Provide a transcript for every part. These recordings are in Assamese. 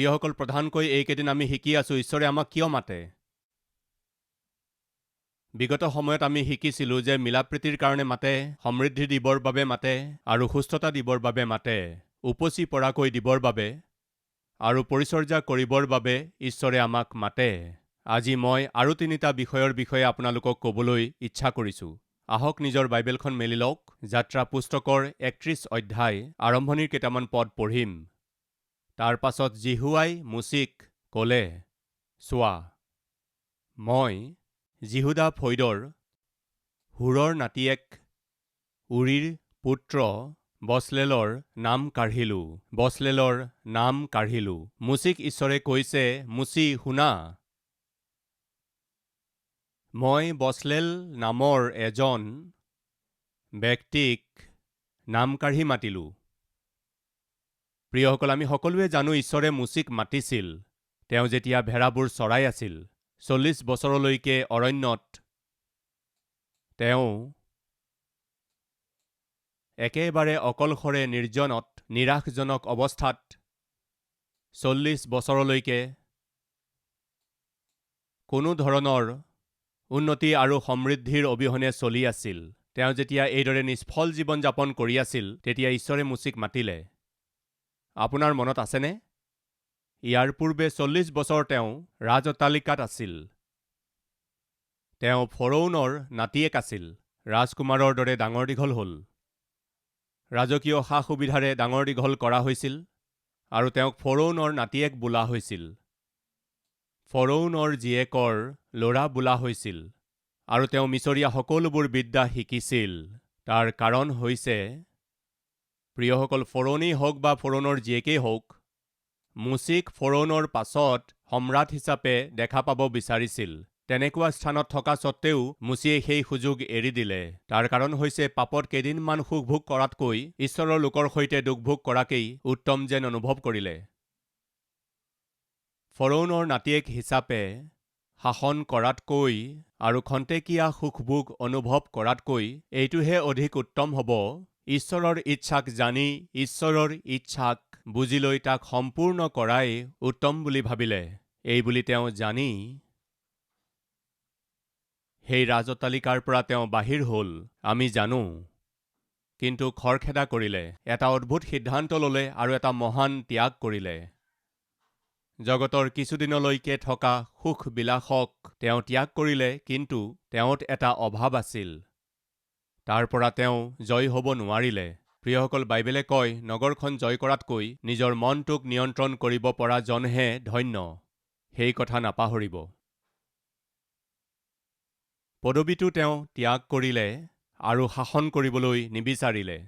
প্ৰিয়সকল, প্ৰধানকৈ এইকেইদিন আমি শিকি আছো ঈশ্বৰে আমাক কিয় মাতে। বিগত সময়ত আমি শিকিছিলো যে মিলাপ্ৰীতিৰ কাৰণে মাতে, সমৃদ্ধি দিবৰ বাবে মাতে আৰু সুস্থতা দিবৰ বাবে মাতে, উপচি পৰাকৈ দিবৰ বাবে আৰু পৰিচৰ্যা কৰিবৰ বাবে ঈশ্বৰে আমাক মাতে। আজি মই আৰু তিনিটা বিষয়ৰ বিষয়ে আপোনালোকক ক'বলৈ ইচ্ছা কৰিছো। আহক নিজৰ বাইবেলখন মেলি লওক। যাত্ৰা পুস্তকৰ 31 অধ্যায় আৰম্ভণিৰ কেইটামান পদ পঢ়িম। তাৰ পাছত যিহোৱাই মোচিক ক'লে, চোৱা, মই যিহূদা ফৈদৰ হূৰৰ নাতিয়েক ঊৰীৰ পুত্ৰ বচলেলৰ নাম কাঢ়িলো, বচলেলৰ নাম কাঢ়িলো। মোচিক ঈশ্বৰে কৈছে, মোচি শুনা, মই বচলেল নামৰ এজন ব্যক্তিক নাম কাঢ়ি মাতিলো। প্ৰিয়সকল, আমি সকলোৱে জানো ঈশ্বৰে মোচিক মাতিছিল। তেওঁ যেতিয়া ভেড়াবোৰ চৰাই আছিল 40 বছৰলৈকে অৰণ্যত, তেওঁ একেবাৰে অকলশৰে নিৰ্জনত নিৰাশজনক অৱস্থাত 40 বছৰলৈকে কোনো ধৰণৰ উন্নতি আৰু সমৃদ্ধিৰ অবিহনে চলি আছিল। তেওঁ যেতিয়া এইদৰে নিষ্ফল জীৱন যাপন কৰি আছিল, তেতিয়া ঈশ্বৰে মোচিক মাতিলে। আপোনাৰ মনত আছেনে? ইয়াৰ পূৰ্বে 40 বছৰ তেওঁ ৰাজ অট্টালিকাত আছিল। তেওঁ ফৰৌণৰ নাতিয়েক আছিল, ৰাজকুমাৰৰ দৰে ডাঙৰ দীঘল হ'ল, ৰাজকীয় সা সুবিধাৰে ডাঙৰ দীঘল কৰা হৈছিল আৰু তেওঁক ফৰৌণৰ নাতিয়েক বোলা হৈছিল, ফৰৌণৰ জীয়েকৰ ল'ৰা বোলা হৈছিল আৰু তেওঁ মিচৰীয়া সকলোবোৰ বিদ্যা শিকিছিল। তাৰ কাৰণ হৈছে, প্ৰিয়সকল, ফৰৌণেই হওক বা ফৰৌণৰ জীয়েকেই হওক, মোচিক ফৰৌণৰ পাছত সম্ৰাট হিচাপে দেখা পাব বিচাৰিছিল। তেনেকুৱা স্থানত থকা স্বত্তেও মোচিয়ে সেই সুযোগ এৰি দিলে। তাৰ কাৰণ হৈছে পাপত কেইদিনমান সুখভোগ কৰাতকৈ ঈশ্বৰৰ লোকৰ সৈতে দুখভোগ কৰাকেই উত্তম যেন অনুভৱ কৰিলে। ফৰৌণৰ নাতিয়েক হিচাপে শাসন কৰাতকৈ আৰু খন্তেকীয়া সুখভোগ অনুভৱ কৰাতকৈ এইটোহে অধিক উত্তম হ'ব, ঈশ্বৰৰ ইচ্ছাক জানি ঈশ্বৰৰ ইচ্ছাক বুজি লৈ তাক সম্পূৰ্ণ কৰাই উত্তম বুলি ভাবিলে। এইবুলি তেওঁ জানি সেই ৰাজ অট্টালিকাৰ পৰা তেওঁ বাহিৰ হ'ল, আমি জানো। কিন্তু খৰখেদা কৰিলে, এটা অদ্ভুত সিদ্ধান্ত ল'লে আৰু এটা মহান ত্যাগ কৰিলে। জগতৰ কিছুদিনলৈকে থকা সুখ বিলাসক তেওঁ ত্যাগ কৰিলে, কিন্তু তেওঁত এটা অভাৱ আছিল। তাৰ পৰা তেওঁ জয় হ'ব নোৱাৰিলে। প্ৰিয়সকল, বাইবেলে কয়, নগৰখন জয় কৰাতকৈ নিজৰ মনটোক নিয়ন্ত্ৰণ কৰিব পৰা জনহে ধন্য। সেই কথা নাপাহৰিব। পদবীটো তেওঁ ত্যাগ কৰিলে আৰু শাসন কৰিবলৈ নিবিচাৰিলে।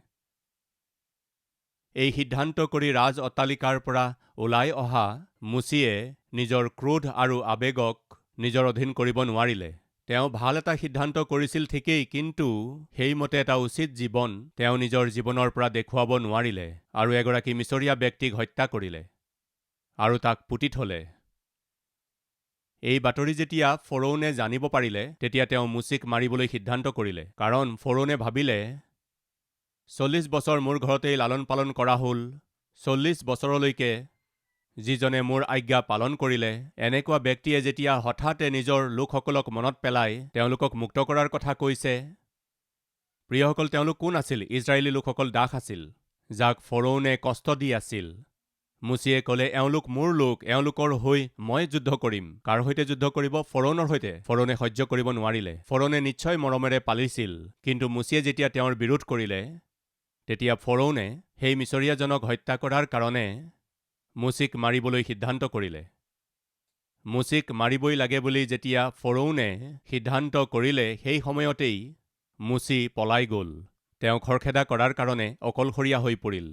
এই সিদ্ধান্ত কৰি ৰাজ অট্টালিকাৰ পৰা ওলাই অহা মোচিয়ে নিজৰ ক্ৰোধ আৰু আৱেগক নিজৰ অধীন কৰিব নোৱাৰিলে। তেওঁ ভাল এটা সিদ্ধান্ত কৰিছিল ঠিকেই, কিন্তু সেইমতে এটা উচিত জীৱন তেওঁ নিজৰ জীৱনৰ পৰা দেখুৱাব নোৱাৰিলে আৰু এগৰাকী মিচৰীয়া ব্যক্তিক হত্যা কৰিলে আৰু তাক পুতি থলে। এই বাতৰি যেতিয়া ফৰৌণে জানিব পাৰিলে, তেতিয়া তেওঁ মোচিক মাৰিবলৈ সিদ্ধান্ত কৰিলে। কাৰণ ফৰৌণে ভাবিলে, 40 বছৰ মোৰ ঘৰতেই লালন পালন কৰা হ'ল, 40 বছৰলৈকে যিজনে মোৰ আজ্ঞা পালন কৰিলে, এনেকুৱা ব্যক্তিয়ে যেতিয়া হঠাতে নিজৰ লোকসকলক মনত পেলাই তেওঁলোকক মুক্ত কৰাৰ কথা কৈছে। প্ৰিয়সকল, তেওঁলোক কোন আছিল? ইজৰাইলী লোকসকল দাস আছিল, যাক ফৰৌণে কষ্ট দি আছিল। মোচিয়ে ক'লে, এওঁলোক মোৰ লোক, এওঁলোকৰ হৈ মই যুদ্ধ কৰিম। কাৰ সৈতে যুদ্ধ কৰিব? ফৰৌণৰ সৈতে। ফৰৌণে সহ্য কৰিব নোৱাৰিলে। ফৰৌণে নিশ্চয় মৰমেৰে পালিছিল, কিন্তু মোচিয়ে যেতিয়া তেওঁৰ বিৰোধ কৰিলে, তেতিয়া ফৰৌণে সেই মিচৰীয়াজনক হত্যা কৰাৰ কাৰণে মোচিক মাৰিবলৈ সিদ্ধান্ত কৰিলে। মোচিক মাৰিবই লাগে বুলি যেতিয়া ফৰৌণে সিদ্ধান্ত কৰিলে, সেই সময়তেই মোচি পলাই গ'ল। তেওঁ খৰখেদা কৰাৰ কাৰণে অকলশৰীয়া হৈ পৰিল।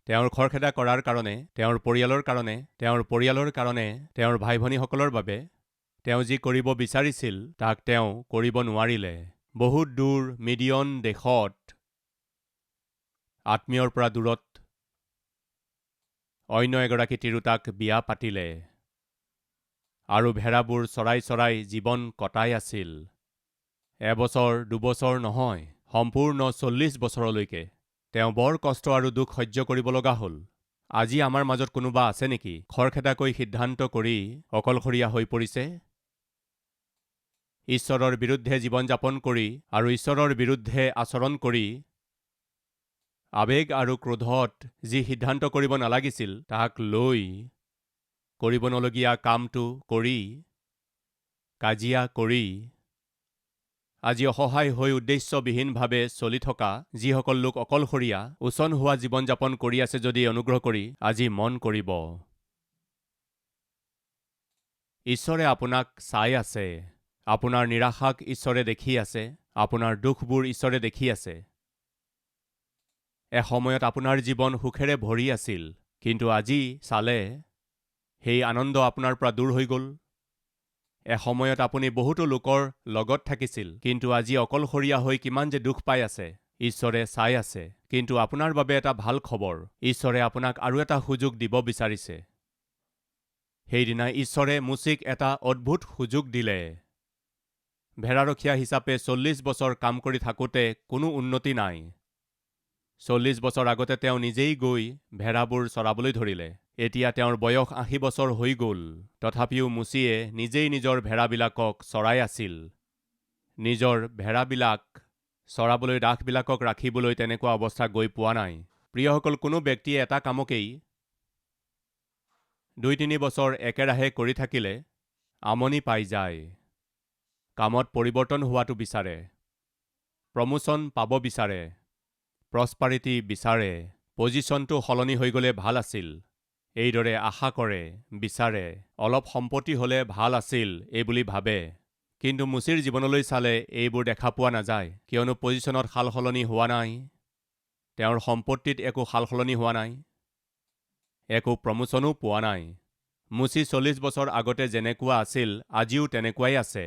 তেওঁৰ খৰখেদা কৰাৰ কাৰণে, তেওঁৰ পৰিয়ালৰ কাৰণে, তেওঁৰ পৰিয়ালৰ কাৰণে, তেওঁৰ ভাই ভনীসকলৰ বাবে তেওঁ যি কৰিব বিচাৰিছিল তাক তেওঁ কৰিব নোৱাৰিলে। বহুত দূৰ মিডিয়ন দেশত আত্মীয়ৰ পৰা দূৰত অন্য এগৰাকী তিৰোতাক বিয়া পাতিলে আৰু ভেড়াবোৰ চৰাই চৰাই জীৱন কটাই আছিল। এবছৰ দুবছৰ নহয়, সম্পূৰ্ণ 40 বছৰলৈকে তেওঁ বৰ কষ্ট আৰু দুখ সহ্য কৰিব লগা হ'ল। আজি আমাৰ মাজত কোনোবা আছে নেকি খৰখেদাকৈ সিদ্ধান্ত কৰি অকলশৰীয়া হৈ পৰিছে? ঈশ্বৰৰ বিৰুদ্ধে জীৱন যাপন কৰি আৰু ঈশ্বৰৰ বিৰুদ্ধে আচৰণ কৰি আৱেগ আৰু ক্ৰোধত যি সিদ্ধান্ত কৰিব নালাগিছিল তাক লৈ কৰিব নলগীয়া কামটো কৰি কাজিয়া কৰি আজি অসহায় হৈ উদ্দেশ্যবিহীনভাৱে চলি থকা যিসকল লোক অকলশৰীয়া উচন হোৱা জীৱন যাপন কৰি আছে, যদি অনুগ্ৰহ কৰি আজি মন কৰিব। ঈশ্বৰে আপোনাক চাই আছে। আপোনাৰ নিৰাশাক ঈশ্বৰে দেখি আছে। আপোনাৰ দুখবোৰ ঈশ্বৰে দেখি আছে। এসময়ত আপোনাৰ জীৱন সুখেৰে ভৰি আছিল, কিন্তু আজি চালে সেই আনন্দ আপোনাৰ পৰা দূৰ হৈ গ'ল। এসময়ত আপুনি বহুতো লোকৰ লগত থাকিছিল, কিন্তু আজি অকলশৰীয়া হৈ কিমান যে দুখ পাই আছে। ঈশ্বৰে চাই আছে। কিন্তু আপোনাৰ বাবে এটা ভাল খবৰ, ঈশ্বৰে আপোনাক আৰু এটা সুযোগ দিব বিচাৰিছে। সেইদিনা ঈশ্বৰে মোচিক এটা অদ্ভুত সুযোগ দিলে। ভেড়াৰখীয়া হিচাপে 40 বছৰ কাম কৰি থাকোঁতে কোনো উন্নতি নাই। 40 বছৰ আগতে তেওঁ নিজেই গৈ ভেড়াবোৰ চৰাবলৈ ধৰিলে। এতিয়া তেওঁৰ বয়স 80 বছৰ হৈ গ'ল। তথাপিও মোচিয়ে নিজেই নিজৰ ভেড়াবিলাকক চৰাই আছিল। নিজৰ ভেড়াবিলাক চৰাবলৈ দাসবিলাকক ৰাখিবলৈ তেনেকুৱা অৱস্থা গৈ পোৱা নাই। প্ৰিয়সকল, কোনো ব্যক্তিয়ে এটা কামকেই 2-3 বছৰ একেৰাহে কৰি থাকিলে আমনি পাই যায়। কামত পৰিৱৰ্তন হোৱাটো বিচাৰে, প্ৰমোচন পাব বিচাৰে, প্ৰস্পাৰিটি বিচাৰে, পজিশ্যনটো সলনি হৈ গ'লে ভাল আছিল, এইদৰে আশা কৰে, বিচাৰে, অলপ সম্পত্তি হ'লে ভাল আছিল এইবুলি ভাবে। কিন্তু মোচিৰ জীৱনলৈ চালে এইবোৰ দেখা পোৱা নাযায়, কিয়নো পজিশ্যনত সালসলনি হোৱা নাই, তেওঁৰ সম্পত্তিত একো সালসলনি হোৱা নাই, একো প্ৰমোচনো পোৱা নাই। মোচি 40 বছৰ আগতে যেনেকুৱা আছিল আজিও তেনেকুৱাই আছে।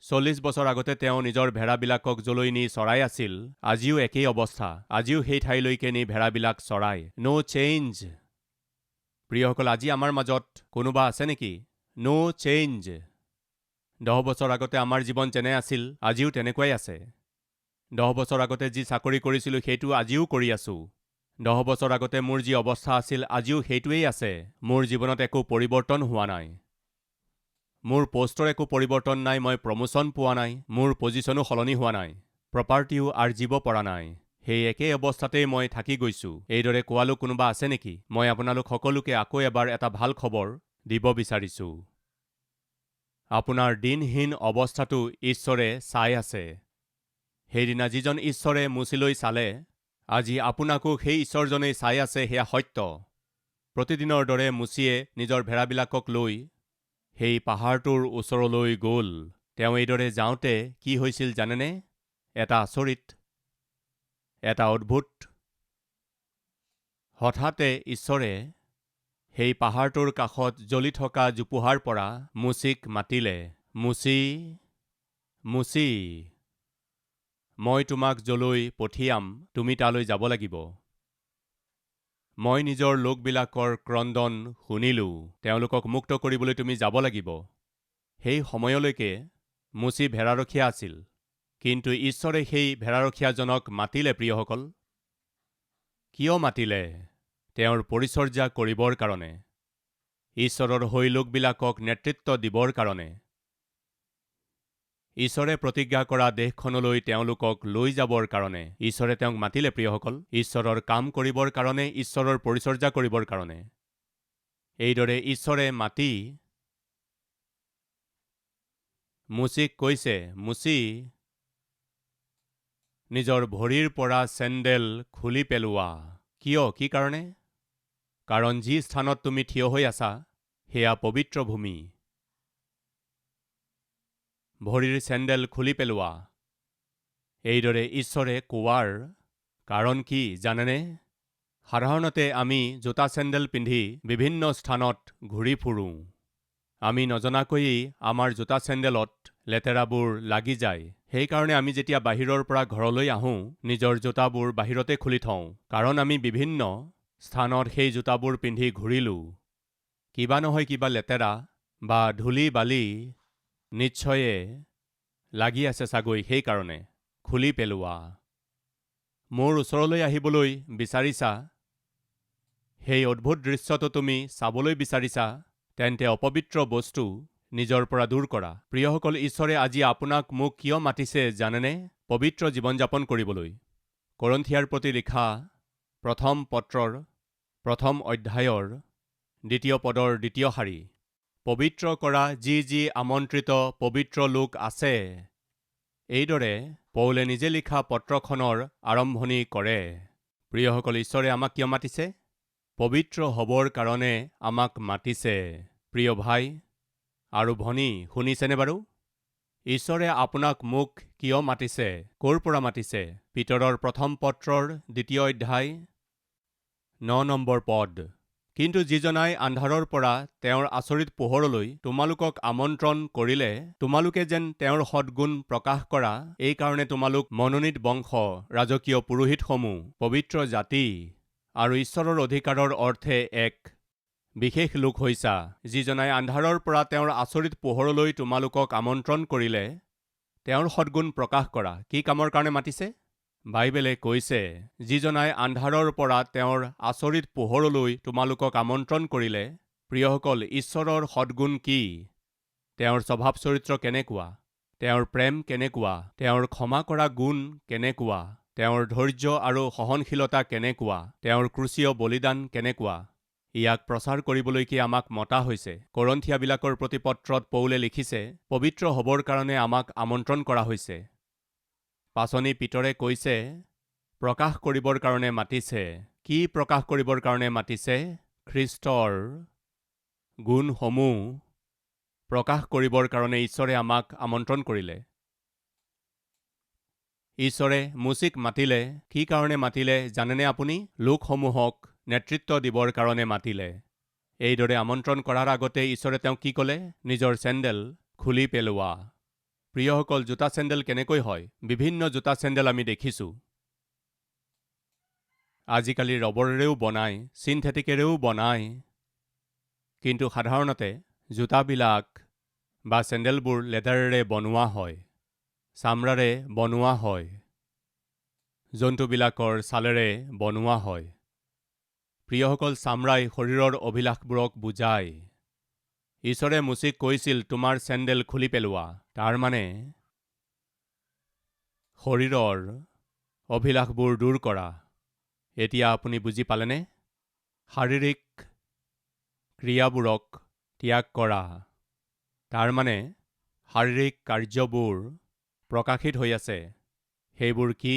40 বছৰ আগতে তেওঁ নিজৰ ভেড়াবিলাকক য'লৈ নি চৰাই আছিল, আজিও একেই অৱস্থা। আজিও সেই ঠাইলৈকে নি ভেড়াবিলাক চৰাই। ন' চেঞ্জ। প্ৰিয়সকল, আজি আমাৰ মাজত কোনোবা আছে নেকি? ন' চেঞ্জ। 10 বছৰ আগতে আমাৰ জীৱন যেনে আছিল আজিও তেনেকুৱাই আছে। 10 বছৰ আগতে যি চাকৰি কৰিছিলোঁ সেইটো আজিও কৰি আছোঁ। 10 বছৰ আগতে মোৰ যি অৱস্থা আছিল আজিও সেইটোৱেই আছে। মোৰ জীৱনত একো পৰিৱৰ্তন হোৱা নাই। মোৰ পোষ্টৰ একো পৰিৱৰ্তন নাই, মই প্ৰমোচন পোৱা নাই, মোৰ পজিশ্যনো সলনি হোৱা নাই, প্ৰপাৰ্টিও আৰ্জিব পৰা নাই। সেই একেই অৱস্থাতেই মই থাকি গৈছোঁ। এইদৰে কোৱালো কোনোবা আছে নেকি? মই আপোনালোক সকলোকে আকৌ এবাৰ এটা ভাল খবৰ দিব বিচাৰিছোঁ। আপোনাৰ দিনহীন অৱস্থাটো ঈশ্বৰে চাই আছে। সেইদিনা যিজন ঈশ্বৰে মোচিলৈ চালে, আজি আপোনাকো সেই ঈশ্বৰজনেই চাই আছে, সেয়া সত্য। প্ৰতিদিনৰ দৰে মোচিয়ে নিজৰ ভেড়াবিলাকক লৈ সেই পাহাৰটোৰ ওচৰলৈ গ'ল। তেওঁ এইদৰে যাওঁতে কি হৈছিল জানেনে? এটা আচৰিত, এটা অদ্ভুত। হঠাতে ঈশ্বৰে সেই পাহাৰটোৰ কাষত জ্বলি থকা জোপোহাৰ পৰা মোচিক মাতিলে, মোচি, মোচি, মই তোমাক য'লৈ পঠিয়াম তুমি তালৈ যাব লাগিব। মই নিজৰ লোকবিলাকৰ ক্ৰন্দন শুনিলোঁ, তেওঁলোকক মুক্ত কৰিবলৈ তুমি যাব লাগিব। সেই সময়লৈকে মোচি ভেড়াৰখীয়া আছিল, কিন্তু ঈশ্বৰে সেই ভেড়াৰখীয়াজনক মাতিলে। প্ৰিয়সকল, কিয় মাতিলে? তেওঁৰ পৰিচৰ্যা কৰিবৰ কাৰণে, ঈশ্বৰৰ হৈ লোকবিলাকক নেতৃত্ব দিবৰ কাৰণে, ঈশ্বৰে প্ৰতিজ্ঞা কৰা দেশখনলৈ তেওঁলোকক লৈ যাবৰ কাৰণে ঈশ্বৰে তেওঁক মাতিলে। প্ৰিয়সকল, ঈশ্বৰৰ কাম কৰিবৰ কাৰণে, ঈশ্বৰৰ পৰিচৰ্যা কৰিবৰ কাৰণে। এইদৰে ঈশ্বৰে মাতি মোচিক কৈছে, মোচি, নিজৰ ভৰিৰ পৰা চেণ্ডেল খুলি পেলোৱা। কিয়? কি কাৰণে? কাৰণ যি স্থানত তুমি থিয় হৈ আছা সেয়া পবিত্ৰ ভূমি। ভৰিৰ চেণ্ডেল খুলি পেলোৱা। এইদৰে ঈশ্বৰে কোৱাৰ কাৰণ কি জানেনে? সাধাৰণতে আমি জোতা চেণ্ডেল পিন্ধি বিভিন্ন স্থানত ঘূৰি ফুৰোঁ। আমি নজনাকৈয়ে আমাৰ জোতা চেণ্ডেলত লেতেৰাবোৰ লাগি যায়। সেইকাৰণে আমি যেতিয়া বাহিৰৰ পৰা ঘৰলৈ আহোঁ, নিজৰ জোতাবোৰ বাহিৰতে খুলি থওঁ, কাৰণ আমি বিভিন্ন স্থানত সেই জোতাবোৰ পিন্ধি ঘূৰিলোঁ। কিবা নহয় কিবা লেতেৰা বা ধূলি বালি নিশ্চয়ে লাগি আছে চাগৈ, সেইকাৰণে খুলি পেলোৱা। মোৰ ওচৰলৈ আহিবলৈ বিচাৰিছা, সেই অদ্ভুত দৃশ্যটো তুমি চাবলৈ বিচাৰিছা, তেন্তে অপবিত্ৰ বস্তু নিজৰ পৰা দূৰ কৰা। প্ৰিয়সকল, ঈশ্বৰে আজি আপোনাক মোক কিয় মাতিছে জানেনে? পবিত্ৰ জীৱন যাপন কৰিবলৈ। কৰিন্থীয়াৰ প্ৰতি লিখা প্ৰথম পত্ৰৰ প্ৰথম অধ্যায়ৰ দ্বিতীয় পদৰ দ্বিতীয় শাৰী, পবিত্ৰ কৰা যি যি আমন্ত্ৰিত পবিত্ৰ লোক আছে। এইদৰে পৌলে নিজে লিখা পত্ৰখনৰ আৰম্ভণি কৰে। প্ৰিয়সকল, ঈশ্বৰে আমাক কিয় মাতিছে? পবিত্ৰ হ'বৰ কাৰণে আমাক মাতিছে। প্ৰিয় ভাই আৰু ভনী, শুনিছেনে বাৰু? ঈশ্বৰে আপোনাক মোক কিয় মাতিছে? ক'ৰ পৰা মাতিছে? পিতৰৰ প্ৰথম পত্ৰৰ দ্বিতীয় অধ্যায় 9 নম্বৰ পদ, কিন্তু যিজনাই আন্ধাৰৰ পৰা তেওঁৰ আচৰিত পোহৰলৈ তোমালোকক আমন্ত্ৰণ কৰিলে, তোমালোকে যেন তেওঁৰ সদ্গুণ প্ৰকাশ কৰা, এই কাৰণে তোমালোক মনোনীত বংশ, ৰাজকীয় পুৰোহিতসমূহ, পবিত্ৰ জাতি আৰু ঈশ্বৰৰ অধিকাৰৰ অৰ্থে এক বিশেষ লোক হৈছা। যিজনাই আন্ধাৰৰ পৰা তেওঁৰ আচৰিত পোহৰলৈ তোমালোকক আমন্ত্ৰণ কৰিলে, তেওঁৰ সদ্গুণ প্ৰকাশ কৰা। কি কামৰ কাৰণে মাতিছে? বাইবেলে কৈছে, যিজনাই আন্ধাৰৰ পৰা তেওঁৰ আচৰিত পোহৰলৈ তোমালোকক আমন্ত্ৰণ কৰিলে। প্ৰিয়সকল, ঈশ্বৰৰ সদ্গুণ কি? তেওঁৰ স্বভাৱ চৰিত্ৰ কেনেকুৱা? তেওঁৰ প্ৰেম কেনেকুৱা? তেওঁৰ ক্ষমা কৰা গুণ কেনেকুৱা? তেওঁৰ ধৈৰ্য আৰু সহনশীলতা কেনেকুৱা? তেওঁৰ ক্ৰুচীয় বলিদান কেনেকুৱা? ইয়াক প্ৰচাৰ কৰিবলৈকে আমাক মতা হৈছে। কৰিন্থীয়াবিলাকৰ প্ৰতি পত্ৰত পৌলে লিখিছে, পবিত্ৰ হ'বৰ কাৰণে আমাক আমন্ত্ৰণ কৰা হৈছে। পাঁচনি পিতৰে কৈছে, প্ৰকাশ কৰিবৰ কাৰণে মাতিছে। কি প্ৰকাশ কৰিবৰ কাৰণে মাতিছে? খ্ৰীষ্টৰ গুণসমূহ প্ৰকাশ কৰিবৰ কাৰণে ঈশ্বৰে আমাক আমন্ত্ৰণ কৰিলে। ঈশ্বৰে মোচিক মাতিলে। কি কাৰণে মাতিলে জানেনে আপুনি? লোকসমূহক নেতৃত্ব দিবৰ কাৰণে মাতিলে। এইদৰে আমন্ত্ৰণ কৰাৰ আগতে ঈশ্বৰে তেওঁক কি ক'লে? নিজৰ চেণ্ডেল খুলি পেলোৱা। প্ৰিয়সকল, জোতা চেণ্ডেল কেনেকৈ হয়? বিভিন্ন জোতা চেণ্ডেল আমি দেখিছোঁ। আজিকালি ৰবৰেৰেও বনায়, চিনথেটিকেৰেও বনায়, কিন্তু সাধাৰণতে জোতাবিলাক বা চেণ্ডেলবোৰ লেডাৰেৰে বনোৱা হয়, চামৰাৰে বনোৱা হয়, জন্তুবিলাকৰ ছালেৰে বনোৱা হয়। প্ৰিয়সকল, চামৰাই শৰীৰৰ অভিলাষবোৰক বুজায়। ঈশ্বৰে মোচিক কৈছিল, তোমাৰ চেণ্ডেল খুলি পেলোৱা। তাৰ মানে শৰীৰৰ অভিলাষবোৰ দূৰ কৰা। এতিয়া আপুনি বুজি পালেনে? শাৰীৰিক ক্ৰিয়াবোৰক ত্যাগ কৰা। তাৰ মানে শাৰীৰিক কাৰ্যবোৰ প্ৰকাশিত হৈ আছে। সেইবোৰ কি?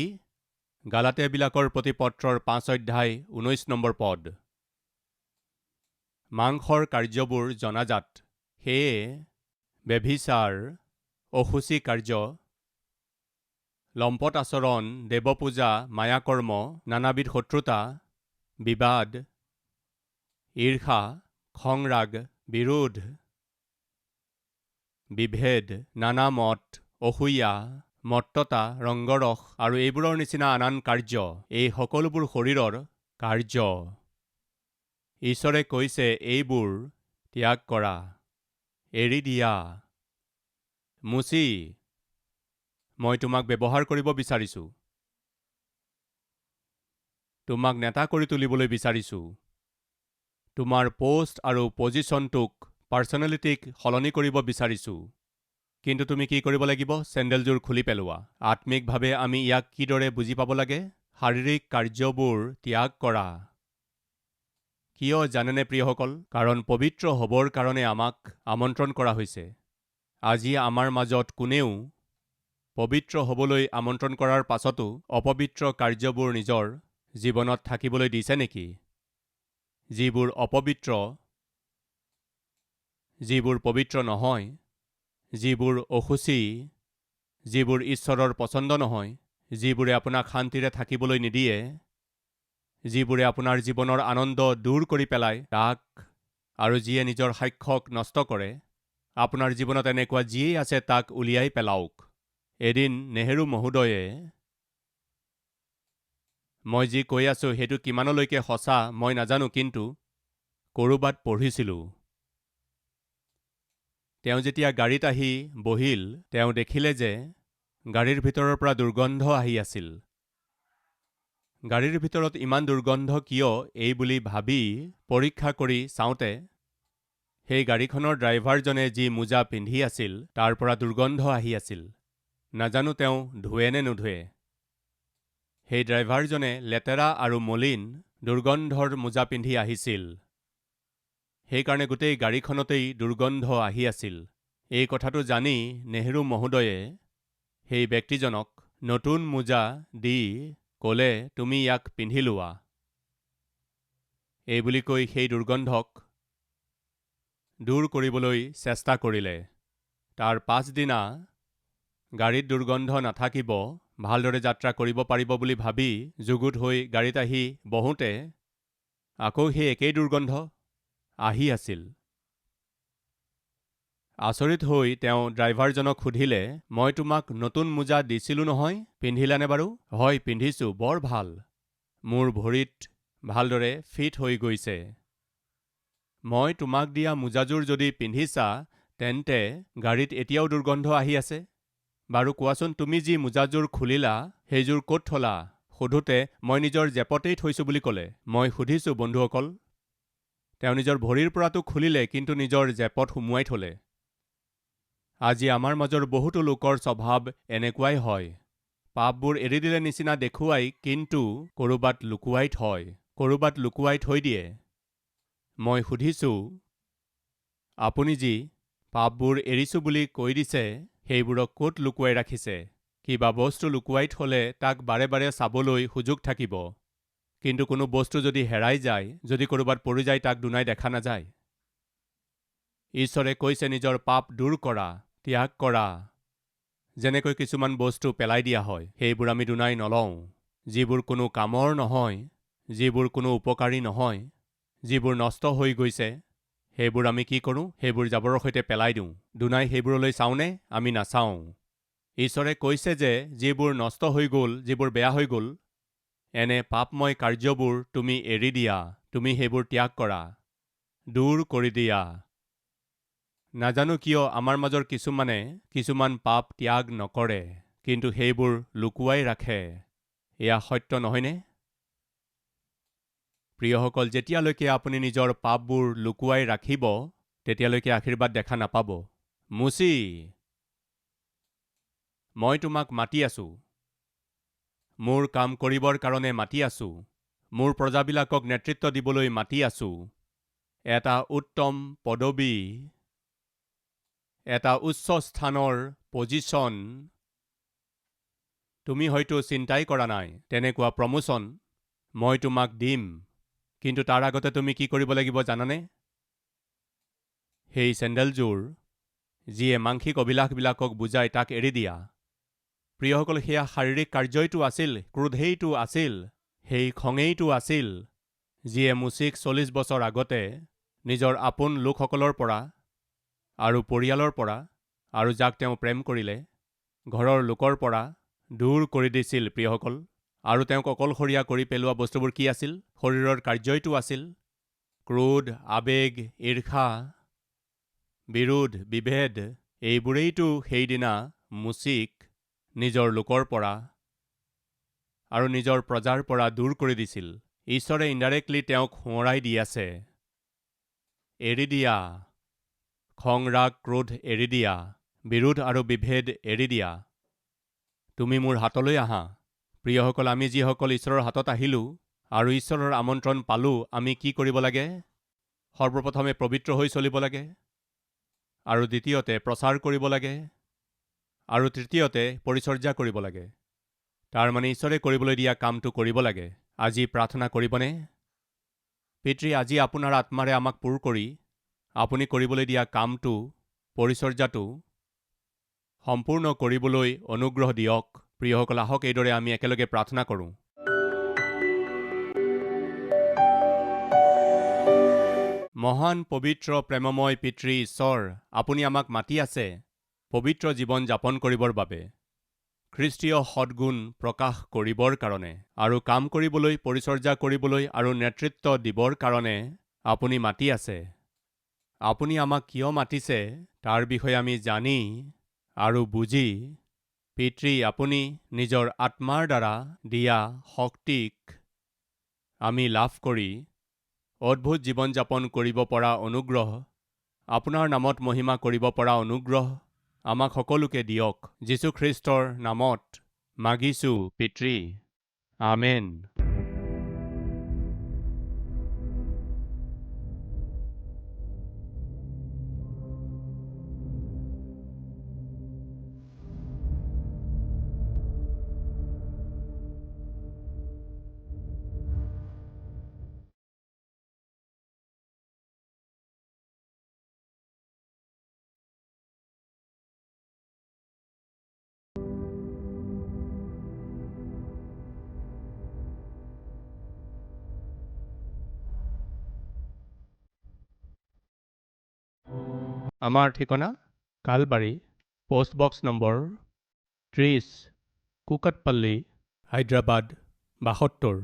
গালাতীয়াবিলাকৰ প্ৰতি পত্ৰৰ 5 অধ্যায় 19 নম্বৰ পদ, মাংসৰ কাৰ্যবোৰ জনাজাত, সেয়ে ব্যভিচাৰ, অশুচি কাৰ্য, লম্পট আচৰণ, দেৱপূজা, মায়াকৰ্ম, নানাবিধ শত্ৰুতা, বিবাদ, ঈৰ্ষা, খংৰাগ, বিৰোধ, বিভেদ, নানা মত, অসূয়া, মত্ততা, ৰংগৰস আৰু এইবোৰৰ নিচিনা আন আন কাৰ্য। এই সকলোবোৰ শৰীৰৰ কাৰ্য। ঈশ্বৰে কৈছে, এইবোৰ ত্যাগ কৰা, এৰি দিয়া। মোচি, মই তোমাক ব্যৱহাৰ কৰিব বিচাৰিছোঁ, তোমাক নেতা কৰি তুলিবলৈ বিচাৰিছোঁ, তোমাৰ পোষ্ট আৰু পজিশ্যনটোক, পাৰ্চনেলিটিক সলনি কৰিব বিচাৰিছোঁ। কিন্তু তুমি কি কৰিব লাগিব? চেণ্ডেলযোৰ খুলি পেলোৱা। আত্মিকভাৱে আমি ইয়াক কিদৰে বুজি পাব লাগে? শাৰীৰিক কাৰ্যবোৰ ত্যাগ কৰা। কিয় জানেনে প্ৰিয়সকল? কাৰণ পবিত্ৰ হ'বৰ কাৰণে আমাক আমন্ত্ৰণ কৰা হৈছে। আজি আমাৰ মাজত কোনেও পবিত্ৰ হ'বলৈ আমন্ত্ৰণ কৰাৰ পাছতো অপবিত্ৰ কাৰ্যবোৰ নিজৰ জীৱনত থাকিবলৈ দিছে নেকি? যিবোৰ অপবিত্ৰ, যিবোৰ পবিত্ৰ নহয়, যিবোৰ অশুচি, যিবোৰ ঈশ্বৰৰ পচন্দ নহয়, যিবোৰে আপোনাক শান্তিৰে থাকিবলৈ নিদিয়ে, যিবোৰে আপোনাৰ জীৱনৰ আনন্দ দূৰ কৰি পেলায়, তাক আৰু যিয়ে নিজৰ সাক্ষ্যক নষ্ট কৰে, আপোনাৰ জীৱনত এনেকুৱা যিয়েই আছে তাক উলিয়াই পেলাওক। এদিন নেহেৰু মহোদয়ে, মই যি কৈ আছো সেইটো কিমানলৈকে সঁচা মই নাজানো, কিন্তু ক'ৰবাত পঢ়িছিলোঁ, তেওঁ যেতিয়া গাড়ীত আহি বহিল, তেওঁ দেখিলে যে গাড়ীৰ ভিতৰৰ পৰা দুৰ্গন্ধ আহি আছিল। গাড়ীৰ ভিতৰত ইমান দুৰ্গন্ধ কিয় এই বুলি ভাবি পৰীক্ষা কৰি চাওঁতে সেই গাড়ীখনৰ ড্ৰাইভাৰজনে যি মোজা পিন্ধি আছিল তাৰ পৰা দুৰ্গন্ধ আহি আছিল। নাজানো তেওঁ ধুৱে নে নুধুৱে। সেই ড্ৰাইভাৰজনে লেতেৰা আৰু মলিন দুৰ্গন্ধৰ মোজা পিন্ধি আহিছিল। সেইকাৰণে গোটেই গাড়ীখনতেই দুৰ্গন্ধ আহি আছিল। এই কথাটো জানি নেহৰু মহোদয়ে সেই ব্যক্তিজনক নতুন মোজা দি ক'লে, তুমি ইয়াক পিন্ধি লোৱা। এই বুলি কৈ সেই দুৰ্গন্ধক দূৰ কৰিবলৈ চেষ্টা কৰিলে। তাৰ পাছদিনা গাড়ীত দুৰ্গন্ধ নাথাকিব, ভালদৰে যাত্ৰা কৰিব পাৰিব বুলি ভাবি যুগুত হৈ গাড়ীত আহি বহোঁতে আকৌ সেই একেই দুৰ্গন্ধ আহি আছিল। আচৰিত হৈ তেওঁ ড্ৰাইভাৰজনক সুধিলে, মই তোমাক নতুন মোজা দিছিলোঁ নহয়, পিন্ধিলানে বাৰু? হয়, পিন্ধিছোঁ, বৰ ভাল, মোৰ ভৰিত ভালদৰে ফিট হৈ গৈছে। মই তোমাক দিয়া মোজাযোৰ যদি পিন্ধিছা তেন্তে গাড়ীত এতিয়াও দুৰ্গন্ধ আহি আছে। বাৰু কোৱাচোন, তুমি যি মোজাযোৰ খুলিলা সেইযোৰ ক'ত থলা? সোধোতে মই নিজৰ জেপতেই থৈছোঁ বুলি ক'লে। মই সুধিছোঁ, বন্ধুসকল, তেওঁ নিজৰ ভৰিৰ পৰাতো খুলিলে, কিন্তু নিজৰ জেপত সুমুৱাই থলে। আজি আমাৰ মাজৰ বহুতো লোকৰ স্বভাৱ এনেকুৱাই হয়। পাপবোৰ এৰি দিলে নিচিনা দেখুৱাই, কিন্তু ক'ৰবাত লুকুৱাই থয়, ক'ৰবাত লুকুৱাই থৈ দিয়ে। মই সুধিছোঁ, আপুনি যি পাপবোৰ এৰিছোঁ বুলি কৈ দিছে সেইবোৰক ক'ত লুকুৱাই ৰাখিছে? কিবা বস্তু লুকুৱাই থলে তাক বাৰে বাৰে চাবলৈ সুযোগ থাকিব, কিন্তু কোনো বস্তু যদি হেৰাই যায়, যদি ক'ৰবাত পৰি যায়, তাক দুনাই দেখা নাযায়। ঈশ্বৰে কৈছে, নিজৰ পাপ দূৰ কৰা, ত্যাগ কৰা। যেনেকৈ কিছুমান বস্তু পেলাই দিয়া হয়, সেইবোৰ আমি দুনাই নলওঁ, যিবোৰ কোনো কামৰ নহয়, যিবোৰ কোনো উপকাৰী নহয়, যিবোৰ নষ্ট হৈ গৈছে, সেইবোৰ আমি কি কৰোঁ? সেইবোৰ জাবৰৰ সৈতে পেলাই দিওঁ। দুনাই সেইবোৰলৈ চাওঁনে? আমি নাচাওঁ। ঈশ্বৰে কৈছে যে যিবোৰ নষ্ট হৈ গ'ল, যিবোৰ বেয়া হৈ গ'ল, এনে পাপময় কাৰ্যবোৰ তুমি এৰি দিয়া, তুমি সেইবোৰ ত্যাগ কৰা, দূৰ কৰি দিয়া। নাজানো কিয় আমাৰ মাজৰ কিছুমানে কিছুমান পাপ ত্যাগ নকৰে, কিন্তু সেইবোৰ লুকুৱাই ৰাখে। এয়া সত্য নহয়নে? প্ৰিয়সকল, যেতিয়ালৈকে আপুনি নিজৰ পাপবোৰ লুকুৱাই ৰাখিব, তেতিয়ালৈকে আশীৰ্বাদ দেখা নাপাব। মুচি, মই তোমাক মাতি আছোঁ, মোৰ কাম কৰিবৰ কাৰণে মাতি আছোঁ, মোৰ প্ৰজাবিলাকক নেতৃত্ব দিবলৈ মাতি আছোঁ। এটা উত্তম পদবী, এটা উচ্চ স্থানৰ পজিশ্যন তুমি হয়তো চিন্তাই কৰা নাই, তেনেকুৱা প্ৰমোচন মই তোমাক দিম। কিন্তু তাৰ আগতে তুমি কি কৰিব লাগিব জানানে? সেই চেণ্ডেলযোৰ যিয়ে মাংসিক অভিলাষবিলাকক বুজায় তাক এৰি দিয়া। প্ৰিয়সকল, সেয়া শাৰীৰিক কাৰ্যইতো আছিল, ক্ৰোধেইতো আছিল, সেই খঙেইতো আছিল যিয়ে মোচিক 40 বছৰ আগতে নিজৰ আপোন লোকসকলৰ পৰা আৰু পৰিয়ালৰ পৰা আৰু যাক তেওঁ প্ৰেম কৰিলে ঘৰৰ লোকৰ পৰা দূৰ কৰি দিছিল। প্ৰিয়সকল, আৰু তেওঁক অকলশৰীয়া কৰি পেলোৱা বস্তুবোৰ কি আছিল? শৰীৰৰ কাৰ্যইতো আছিল। ক্ৰোধ, আৱেগ, ঈৰ্ষা, বিৰোধ, বিভেদ, এইবোৰেইতো সেইদিনা মোচিক নিজৰ লোকৰ পৰা আৰু নিজৰ প্ৰজাৰ পৰা দূৰ কৰি দিছিল। ঈশ্বৰে ইনডাইৰেক্টলি তেওঁক সোঁৱৰাই দি আছে, এৰি দিয়া, খং, ৰাগ, ক্ৰোধ এৰি দিয়া, বিৰোধ আৰু বিভেদ এৰি দিয়া, তুমি মোৰ হাতলৈ আহা। প্ৰিয়সকল, আমি যিসকল ঈশ্বৰৰ হাতত আহিলোঁ আৰু ঈশ্বৰৰ আমন্ত্ৰণ পালোঁ, আমি কি কৰিব লাগে? সৰ্বপ্ৰথমে পবিত্ৰ হৈ চলিব লাগে, আৰু দ্বিতীয়তে প্ৰচাৰ কৰিব লাগে, আৰু তৃতীয়তে পৰিচৰ্যা কৰিব লাগে। তাৰমানে ঈশ্বৰে কৰিবলৈ দিয়া কামটো কৰিব লাগে। আজি প্ৰাৰ্থনা কৰিবনে? পিতৃ, আজি আপোনাৰ আত্মাৰে আমাক পূৰ কৰি আপুনি কৰিবলৈ দিয়া কামটো, পৰিচৰ্যাটো সম্পূৰ্ণ কৰিবলৈ অনুগ্ৰহ দিয়ক। প্ৰিয়সকল, আহক এইদৰে আমি একেলগে প্ৰাৰ্থনা কৰোঁ। মহান পবিত্ৰ প্ৰেমময় পিতৃ ঈশ্বৰ, আপুনি আমাক মাতি আছে পবিত্ৰ জীৱন যাপন কৰিবৰ বাবে, খ্ৰীষ্টীয় সদ্গুণ প্ৰকাশ কৰিবৰ কাৰণে, আৰু কাম কৰিবলৈ, পৰিচৰ্যা কৰিবলৈ আৰু নেতৃত্ব দিবৰ কাৰণে আপুনি মাতি আছে। আপুনি আমাক কিয় মাতিছে তাৰ বিষয়ে আমি জানি আৰু বুজি পিতৃ, আপুনি নিজৰ আত্মাৰ দ্বাৰা দিয়া শক্তিক আমি লাভ কৰি অদ্ভুত জীৱন যাপন কৰিব পৰা অনুগ্ৰহ, আপোনাৰ নামত মহিমা কৰিব পৰা অনুগ্ৰহ আমাক সকলোকে দিয়ক। যীশুখ্ৰীষ্টৰ নামত মাগিছো পিতৃ, আমেন। আমাৰ ঠিকনা কালবাৰী, পোষ্ট বক্স নম্বৰ 30, কুকটপল্লী, হায়দৰাবাদ 72।